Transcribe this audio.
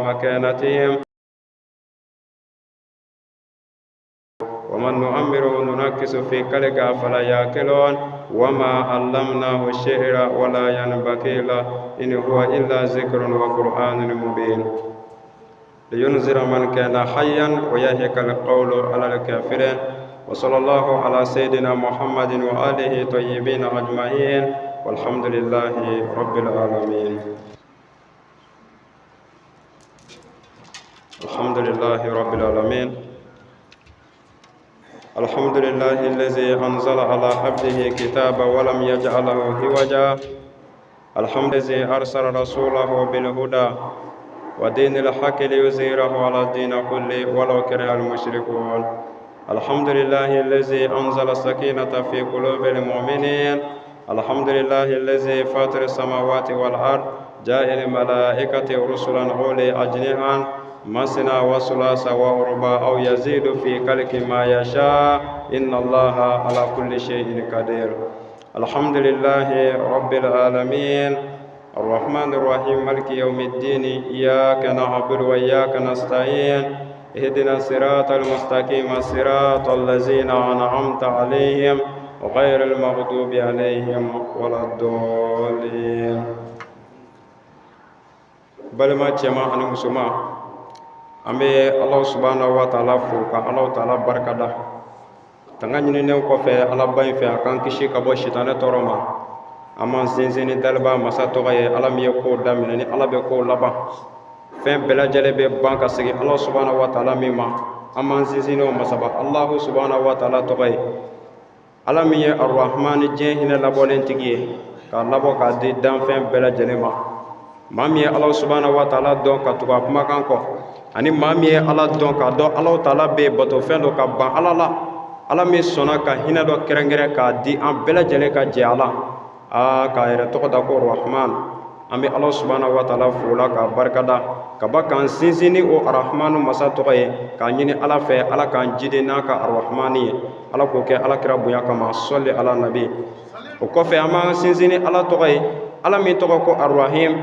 مكانتهم ومن نعمره ننكس في خلقه أفلا يعقلون وما علمناه الشعر ولا ينبغي له إن هو إلا ذكر وقرآن مبين لينذر من كان حيا ويهك القول على الكافرين وصلى الله على سيدنا محمد وآله طيبين أجمعين والحمد لله رب العالمين. الحمد لله رب العالمين. الحمد لله الذي أنزل على عبده كتابا ولم يجعله هوجا. الحمد الذي أرسل رسوله بالهدى ودين الحق ليظهره على الدين كله ولو كره المشركون. الحمد لله الذي أنزل السكينة في قلوب المؤمنين. الحمد لله الذي فاطر السماوات والأرض جاعل الملائكة رسلا أولي أجنحة مثنى وثلاث ورباع أو يزيد في خلق ما يشاء إن الله على كل شيء قدير. الحمد لله رب العالمين الرحمن الرحيم مالك يوم الدين إياك نعبد وإياك نستعين اهدنا الصراط المستقيم صراط الذين أنعمت عليهم غير المغضوب عليهم ولا الضالين. Balima cɛman ani musoman, an bɛ Ala subahana wa taala fo ka Ala taala barikada. Tanga ɲininen kɔfɛ Ala ba in fɛ a k'an kisi ka bɔ sitanɛ tɔɔrɔ ma, an b'an sinsin ni daliba masa tɔgɔ ye, Ala min ye kow daminɛ ni Ala bɛ kow laban, fɛn bɛɛ lajɛlen bɛ ban ka segin Ala subahana wa taala min ma. An b'an sinsin n'o masaba Alahu subahana wa taala tɔgɔ ye, Ala min ye Arahmani, diɲɛ hinɛ labɔlen tigi ye, k'a labɔ k'a di danfɛn bɛɛ lajɛlen ma. Maa min ye Ala subahana wa taala dɔn ka tugu a kumakan kɔ, ani maa min ye Ala dɔn k'a dɔn Ala taala bɛ yen, bato fɛn dɔ ka ban Ala la, Ala min sɔnna ka hinɛ dɔ kɛrɛnkɛrɛn k'a di an bɛɛ lajɛlen ka jɛ a la, aa k'a yɛrɛ tɔgɔ da ko Rahman. An bɛ Ala subahana wa taala fo la k'a barikada ka ba k'an sinsin ni o Arahmanu masa tɔgɔ ye, k'a ɲini Ala fɛ Ala k'an jidi n'a ka Arahmani ye. Ala k'o kɛ Ala kira bonya kama, sɔli ala nabi. O kɔfɛ, an b'an sinsin ni Ala tɔgɔ ye, Ala min tɔgɔ ko Arahim.